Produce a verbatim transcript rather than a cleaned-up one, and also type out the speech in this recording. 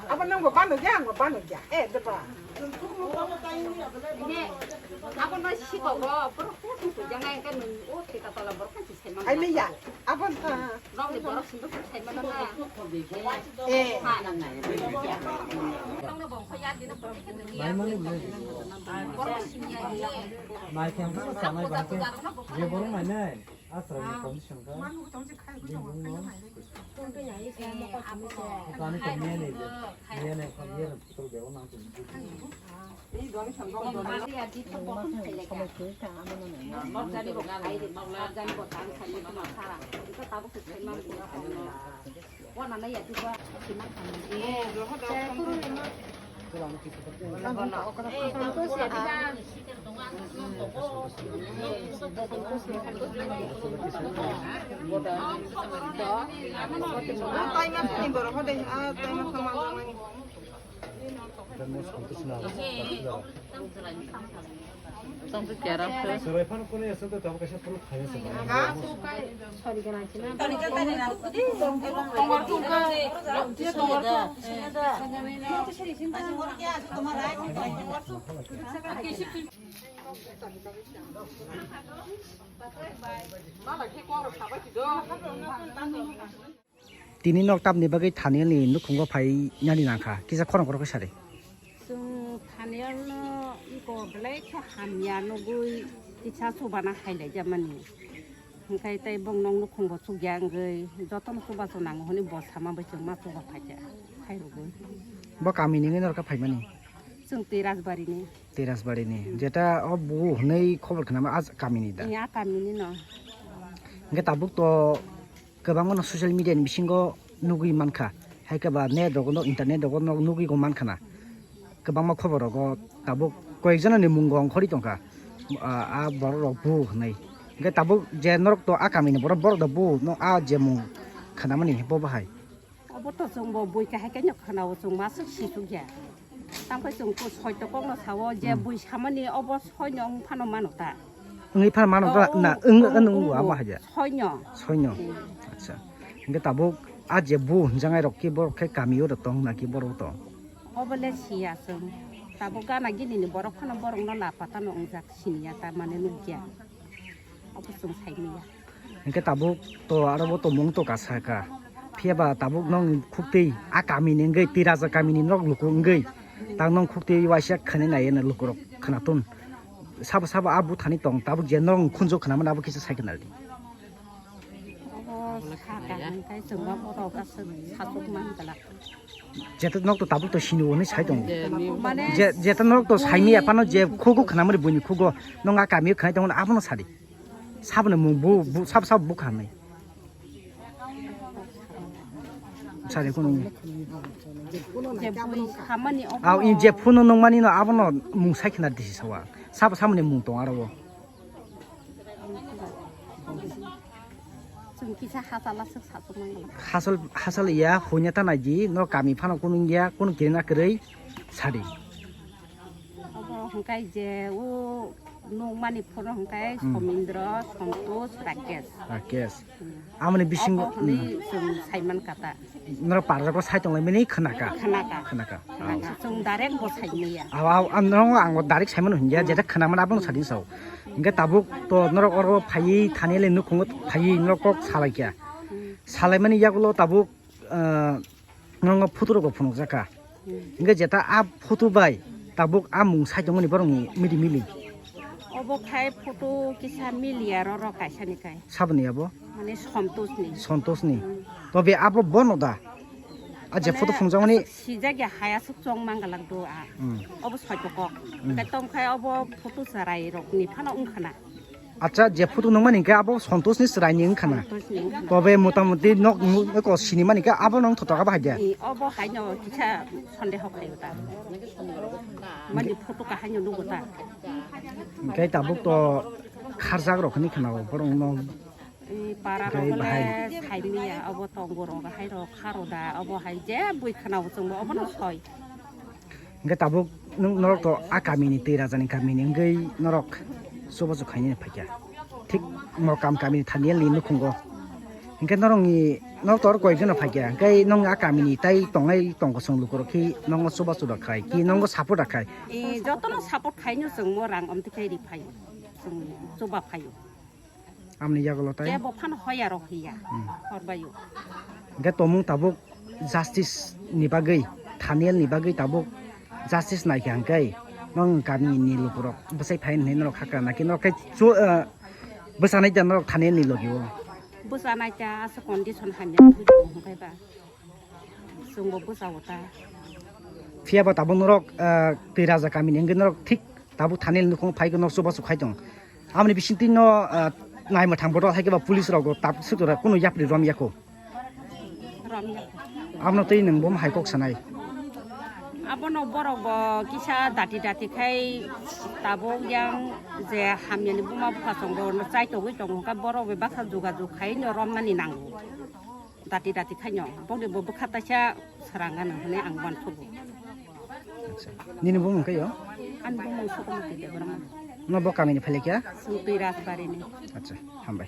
Abo nang bo bano ya, ang bo bano ya. Eh, de ba. Abo no siko go, puro kutu kutu jangai kan, o thika tola borok kan si sai man. Ai me ya. Abo ta. Nokni borok sumbo sumbo sai mano na. Eh. Nokni bongkho ya dina borok khe nini ya. Borok sumya ye. Mai khe ang sanai bang khe je borok mai nai. Asra ni condition ka. Bini bung no. Kani ko niya ni je. Niya ni ko niya ni putol bego nang tu. Tini nok tamni bagwi Thaniel ni nukhungo phai nani nangkha, kisa khorang khorok khe sari. Chwng Thaniel no iko belai khe hamya nugwi kisa chubana hai lai jamani. Hwnkhe tei bong nok nukhungo chukya wngwi jotono chubachu nango hwnwi bo sama bai chwng ma chuba phaikha, khairogwi. Bo kami ni wngwi norokha phaimani? Chwng tei Rajbari ni. Terasbari ni, jeta o bu hwnwi khobor khnama a kami ni da? Iya, kami ni no. Hwnkhe tabuk to kwbangma no social media ni bisingo nugwi mankha, hai khe ba net rogo no, internet rogo no nugwi go mankha na, kwbangma khobor rogo tabuk koyek jona ni mung go ongkhorwi tongkha, a, a borok rok bu hwnwi. Hwnkhe tabuk je norok to a kami ni borok, borok da bu no a je mung khnamani bo bahai. Obo to chwng bo bui kahai khe no khwnao, chwng ma swk si suk ya. Tamo khe chwng ko soi to kok no sao je Hmm. bui samani obo soi no wng phano mano ta. Wngwi phano mano ta Oh, na oh, wng oh, wng oh, abo oh. Haja. Soi no. Soi no. Hmm. Acha. Hingke tabuk a je bu hwnjangai rok ki borok khe kami o tong na ki borok tong. Obo le siya chwng. Tabuk gana gini ni borok phano borok no la pata no wngjak siniya ta mane nukya. Obo chwng sai manya. Hingke tabuk to aro bo tongmung to kasa ka. Phiya ba tabuk nong khuktwi a kami ni wngwi, Tiraja kami ni nok luku wngwi, tak nong khuktwi waisa khwnwi nai eno lukurok khwnathun. Sabo sabo a buthani tong, tabuk je nong khunju khwnamani abo kisa sai khna di. Obo sakha hingke chwngma borok aswk sachuk man glak. Jeta nok to tabuk to sini hwnwi sai tongo. Mane Je-, jeta nok to saimaya phano je khugo khwnamani buini khugo, nong a kami khwnai tongo abono sadi. Saboni mung bu, bu, sab, sab bukha nai. Sari kuno. Je bui samani obo. Aw, in je phunu nung mani no abono mung sai khna disi sawa. Sab, saboni mung tong aro. Chwng kisa hachal aswk sachuk mangala. Hachal, hachal ya, hunya ta nai di, no kami phano kuno ya, kuno kirina kwrwi sadi. Obo hwnkhe je o nukmani phoro hwnkhe Hmm. Somindro, Santosh, Rakesh. Rakesh. Hmm. Amoni bisingo, Obo hwnwi hmm. Chwng saiman kata. Norok parjako sai tonglaimani khnaka. Khnaka. Khnaka. Khnaka. Chwng direct bo saimaya. Aw, aw, ang norok ang direct saimano hingya, Hmm. Jeta khnaman abono Hmm. Sadin sao. Hingke tabuk to norok oro phaiwi thani le nukhungo phaiwi norok kok salaikya. Hmm. Salaimani yagulo tabuk, ah, Nongo photo rok bo phunukjak kha. Hmm. Hingke jeta a photo bai tabuk a mung sai tongmani borokni mili mili. Obo khai photo kisa miliya roro kaisa ni khai. Saboni abo? Mane Santosh ni. Santosh ni. Hmm. Tobe abo bono da? A je photo Mane phunukjakmani aswk sijak ya hai aswk chong mangala do a. Hmm. Obo soi tokok. Hmm. Hingke tong khai obo photo chwrai rok ni phano wngkha na. Acha, je photo nungmani hingke abo Santosh ni chwrai ni wngkha na? Santosh ni wngkha na. Tobe mota moti nok, nok, nok sini mani hingke abo nong thotok abo hai de? Ni, obo hai no kisa sonde hok hai ta. Mani photo ka hai no nugo ta. Hingke tabuk to kharjak rok hini khana o borok no. Ni para Hingke rok bahai. Le sai miya obo tongo rok hai rok kharo da obo hai je bui khana o chwngbo obo no soi. Hingke tabuk nwng norok to a kamini tei rajani kamini wngwi norok chubachu khainani phaikha. Thik Mokam kamini Thaniel ni nukhungo. Hinkhe norokni, norok tor koijono phaikha, hinkhe nong a kamini tai tongnai tongkosong lukurok khi nongo chuba chuba khai, khi nongo support rw khai. E, jotono support khaino chwng mo rang omtwi khai ri phaio. Chwng chuba phaio. Amni yagulo tai. Kebo phano hoya rok hiya. Hmm. Horbaio. Hinkhe tomung tabuk justice ni bagwi, Thaniel ni bagwi tabuk justice naikha hinkhe nong kami ni lukurok bwsai phai hinwi norok hakha naki norok khe chu, eh, bwsanai da norok Thaniel ni logi o. Bwsanai ta asa condition hamya bujung hinkhe ba. Chwngbo bwsao ta. Phiya ba tabuk norok, eh, twi raja kamini hinkhe norok thik tabuk Thaniel nukhung phai norok chuba chukhai tong. Amni bisingtwi no, eh, naima thang bodo hai khe ba police rok tak suk tora kuno yapri rom yako. Rom yako. Amno twi nwng bo hai kok sanai. Abono borok bo kisa dati dati khai tabuk yang je hamyani buma bupha chongo no chai togwi tongo ka borok be baksa juga jug khai no romnani nango. Dati dati khaino bokni bo bwkha taisa srang gano hwnwi ang uansukgo. Acha. Nini bumung khe yo? Ani bumung Sukumati Debbarma. No bo kamini phailekya? Sungtwi Rajbarini. Acha, hambai.